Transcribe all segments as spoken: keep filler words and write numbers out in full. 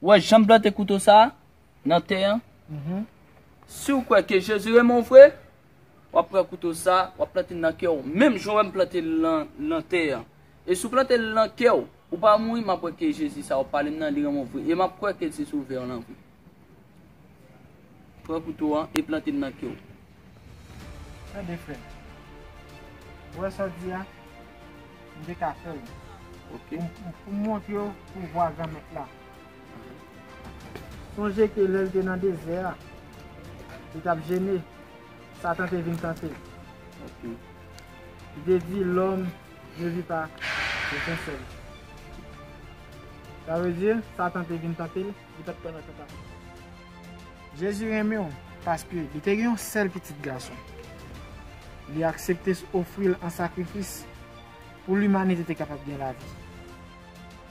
Wè, jan m plante kouto sa a nan tè an. Si w kwè ke Jezi renmen w vre, w ap pran kouto sa, w ap plante l nan kè w. Menm jan w wè m plante l nan, nan tè an. E si w plante l nan kè w, ou pa mouri, m ap wè ke Jezi sa w ap pale m nan, li renmen w vre. E m ap kwè ke l se Sovè w lan vre. Pran kouto an e plante l nan kè w. Tande, frè m. Ou wè sa w di a? M te ka fè l. Ok. Pou, pou, pou m montre w pouvwa Granmèt la. Sonje ke lè l te nan dezè a, li t ap jene, Satan te vin tante l. Ok. Li te di, L'homme ne vit pas de pain seul. Sa vle di, Satan te vin tante l, li pa t kwè nan tantasyon. Jezi renmen w, paske li te gen yon sèl pitit gason. Li aksepte ofri l an sakrifis pou limanite te kapab gen lavi.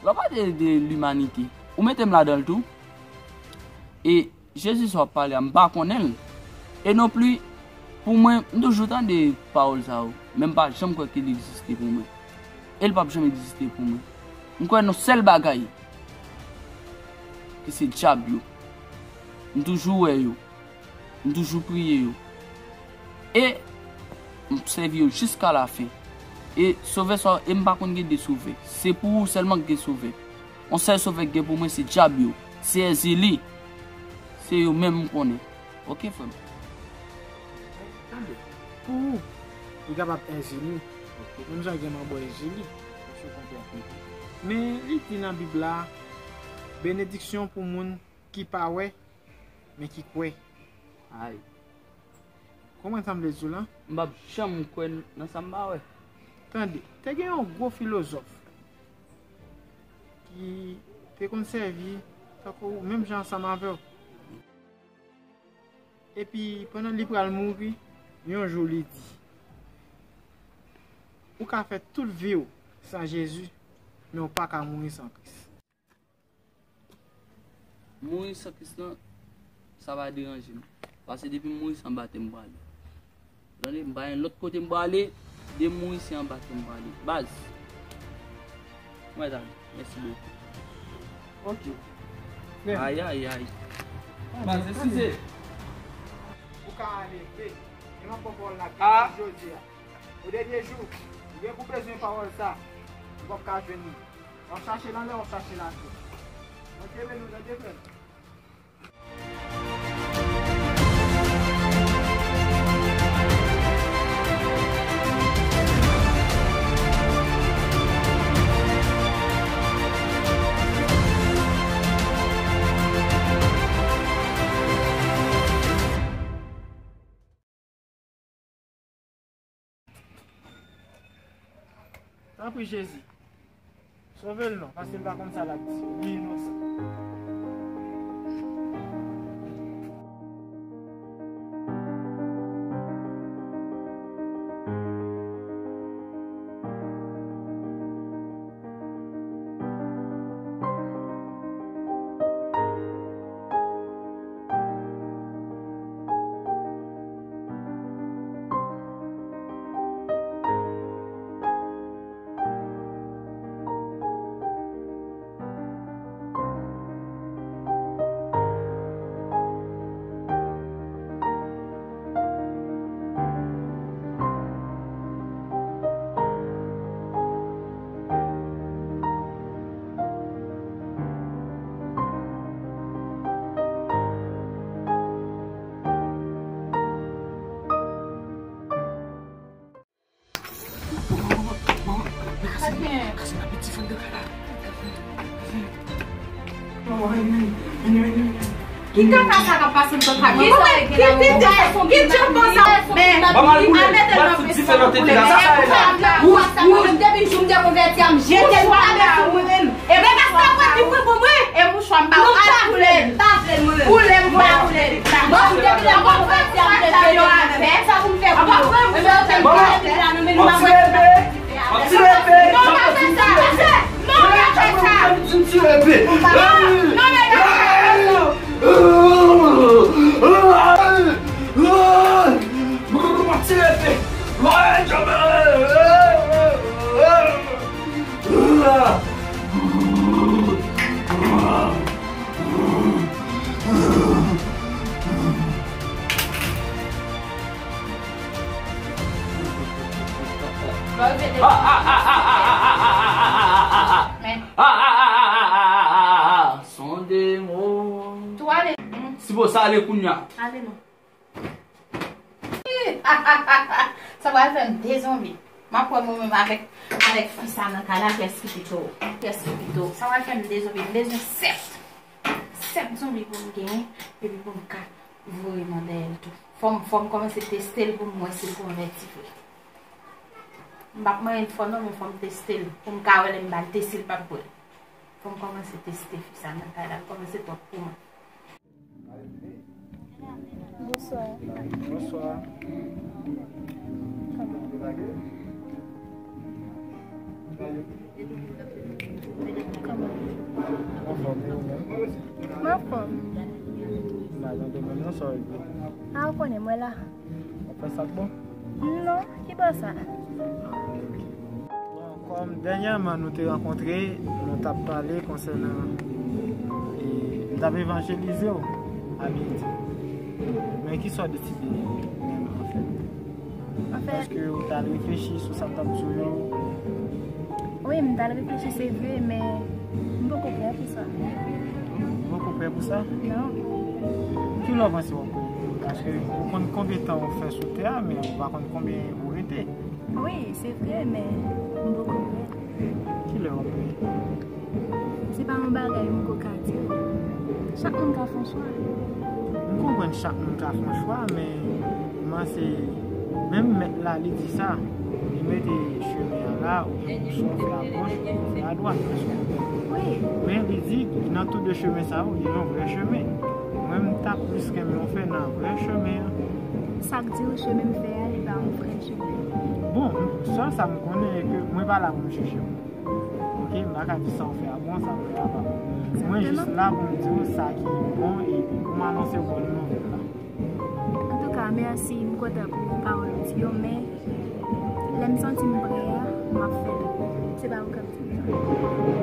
Lè w pale de limanite, ou mete m ladan l tou. E Jezi sa w ap pale a, m pa konnen l. E nonplis, pou mwen, m toujou tande pawòl sa yo, men m pa janm kwè ke l egziste pou mwen. E l p ap janm egziste pou mwen. M kwè nan sèl bagay, ki se dyab yo. M toujou wè yo. M toujou priye yo. E m sèvi yo jiska lafen. E Sovè sa, e m pa konn gen de Sovè. Se pou ou sèlman ki gen Sovè. Yon sèl Sovè ki gen pou mwen se dyab yo. Se Èzili. Se yo menm m konnen. Ok, frè m? Tande. Pou ou, li kapab Èzili. Ok. Menm jan gen manbo Èzili. Èske w konprann? Men li di nan Bib la, benediksyon pou moun ki pa wè, men ki kwè. Ay. Konprann sa m vle di w lan? M p ap janm kwè nan sa m pa wè. Tande, te gen yon gwo filozòf ki te konn sèvi tankou menm jan ansanm avè w. Epi, pandan li pral mouri, yon jou li di, ou ka fè tout vi w san Jezi, men w pa ka mouri san Kris. Mouri san Kris lan, sa pa deranje m. Paske depi m mouri san batèm m prale. Tande, m pa gen lòt kote m prale, depi m mouri se an batèm m prale. Baz. Mwen ta, mèsi bokou. Ok. Frè m. Ay, ay, ay. Baz, eskize. Ou ka ale vre. E m ap pran pawòl la byen jodi a. O dènye jou, ou gen pou bezwen pawòl sa, ou p ap ka jwenn li. W ap chache l anlè, w ap chache l atè. Bondye beni w, tande frè m. Tanpri Jezi, sove l non, paske l pa konn sa l ap di, li inosan. Ki kaka sa k ap pase m nan kay la? Ki jan konsa? Men, a mete l nan presyon pou koulè. Depi jou m te konvèti a, m jete l pa sou mwen menm. E men, paske w ap di wi pou mwen. E mouchwa m pa al koule. Pa vle l, mwen menm. Koule m pa koule. Bon, depi lè m konvèti a, m te jete l. Sa pou m fè pou yo. E men, yo te m koule la nan men nou, m ap wè. Ti lepe. Non, pa fè sa, mesye. Non, pa fè sa. Ti lepe. Non, non, mesye. Ti lepe. Sipoze ale kounya. Ale non. Sa pral fè m dezonbi. M ap wè mwen menm avèk, avèk fi sa nan kay la, kiyès ki pito wo? Kiyès ki pito wo? Sa pral fè m dezonbi. M bezwen sèt. Sèt zonbi pou m genyen, epi pou m ka voye nan dèyè l tou. Fò m, fò m kòmanse teste l pou m wè si l konvèti vre. M p ap manyen l fò non, men fò m teste l. Pou m ka wè lè m ba l teste l p ap bwè. Fò m kòmanse teste fi sa nan kay la, l kòmanse twòp pou mwen. Bonswa. Bonswa. Kòman? Kòman? Anfòm, e ou menm? M anfòm. Madan de menm nan, sa w ye? A, ou konnen, mwen la. W ap fè sa k bon? Non, ki bò sa? Bon, kòm dènyèman nou te rankontre, nou t ap pale konsènan, e, m t ap evanjelize w a midi. Men ki sa w deside menm, anfèt? Anfèt, èske w t al reflechi sou sa m t ap di w yo? Wi, m t al reflechi, se vre, men m poko prè pou sa. Ou poko prè pou sa? Non. Kilè w panse w ap prè? Paske ou konn konbyen tan ou fè sou tè a, men ou pa konn konbyen ou rete. Wi, se vre, men m poko prè. Kilè w ap prè? Se pa yon bagay m ko ka di w. Chak moun ka fè yon chwa. M konprann chak moun ka fè yon chwa, men m panse menm mèt la, li di sa. Li mete chemen an la, oubyen swa w fè agoch, oubyen w fè adwat. Èske w konprann? Wi. Men li di, nan tou de chemen sa yo, gen yon vrè chemen. Mwen, m ta plis renmen w fè nan vrè chemen an. Sa k di w chemen m fè a, li pa yon vrè chemen? Bon, sèl sa m konnen, e ke mwen pa la pou m jije w. Ok, m pa ka di sa w fè a bon, sa w fè a pa bon. Mwen jis la pou m di w sa ki bon, epi pou m anonse w bòn nouvèl la. Antouka, mèsi, m kontan pou pawòl ou di yo, men lè m santi m prè a, m ap fè l. Se pa ou k ap di m sa.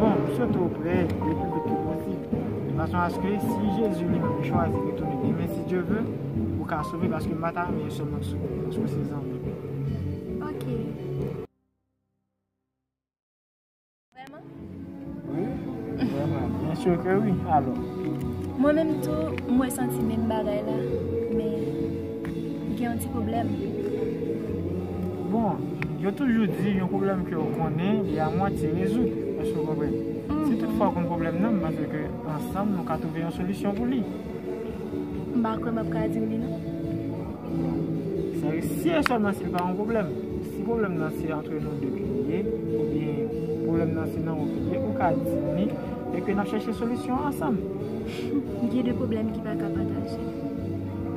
Bon, m swete w prè le pli vit ke posib. De fason aske si Jezi li menm li chwazi retounen demen, si Dye ve, ou ka sove, paske m pa ta renmen sèlman sove, paske w se zanmi m. Ok. Vrèman? Wi, vrèman. Byen si ke wi, alò. Mwen menm tou, mwen santi menm bagay la, men gen yon ti pwoblèm. Bon, yo toujou di yon pwoblèm ke w konnen, li a mwatye rezoud. Èske w konprann? Si toutfwa w konn pwoblèm nan, m panse ke ansanm nou ka twouve yon solisyon pou li. M pa kwè m ap ka di w li non. Sa vle di, si e sèlman si l pa yon pwoblèm. Si pwoblèm nan se antre nou de ke li ye, oubyen pwoblèm nan se nan ou ke li ye, ou ka di m li, e ke n ap chèche solisyon an ansanm. Gen de pwoblèm ki pa ka pataje.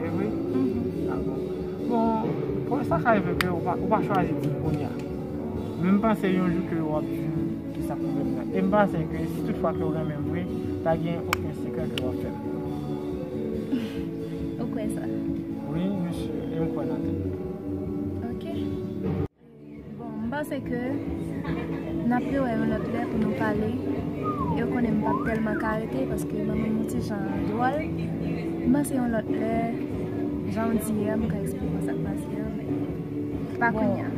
E vre? Mhm. A bon. Bon, pou sa ka rive ke ou pa, ou pa chwazi di m kounye a. Men m panse yon jou ke w ap di m ki sa pwoblèm nan. E m panse ke si toutfwa ke w renmen m vre, pa gen okenn sekrè ke w ap fè m. Ou kwè sa? Wi, m si, e m kwè nan tèt mwen. Ok. Bon, m panse ke n ap rewè yon lòt lè pou nou pale. E w konnen m p ap tèlman ka rete paske manman m yon ti jan dwòl. M panse yon lòt lè, jan w di a, m ka eksplike w sa k pase a, men pa kounye a.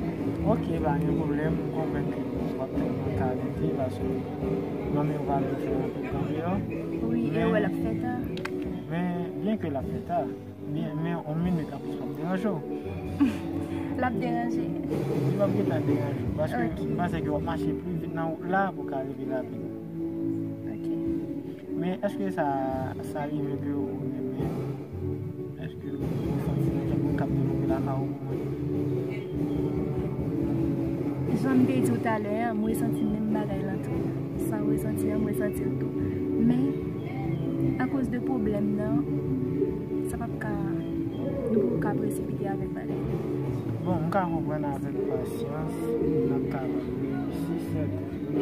Ok, pa gen pwoblèm, m konprann ke w p ap tèlman ka rete paske manmi w pa vle fè anpil tan deyò. Wi, e w wè l ap fè ta. Men, byen ke l ap fè ta, byen, men yon minit anplis p ap deranje w. L ap deranje. Li p ap gentan deranje w, paske m panse ke w ap mache pli vit nan wout la pou w ka rive rapid. Ok. Men èske sa, sa rive ke ou renmen? Èske ou santi nan kèk moun k ap devlope lakay ou pou mwen? Jan m te di w talè a, m resanti menm bagay lan tou. Sa w resanti an, m resanti l tou. Men, akoz de pwoblèm nan, sa p ap ka, nou poko ka presipite avèk bagay. Bon, m ka konprann avèk pasyans, n ap ka reyisi, sèten. Ok?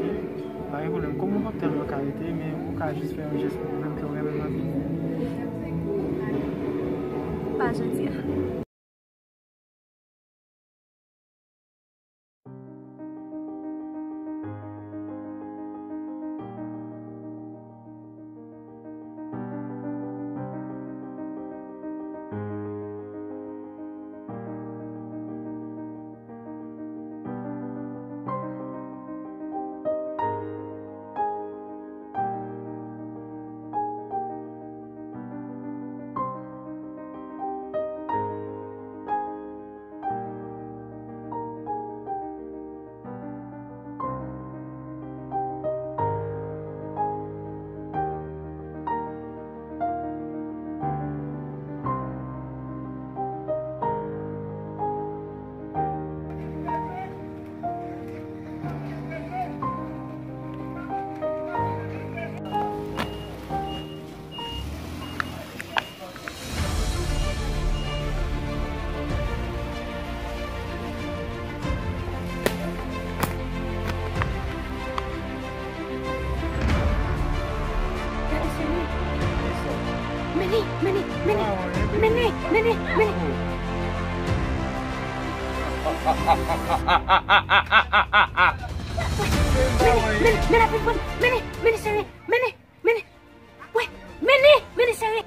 Pa gen pwoblèm. Kòm ou p ap tèlman ka rete, men ou ka jis fè yon jès pou mwen ke w renmen m anpil. Pa jodi a. Mennen, mennen, mennen, mennen, mennen, mennen. Mennen, mennen, mennen, mennen, mennen, sere, mennen, mennen. Wi, mennen, mennen, sere.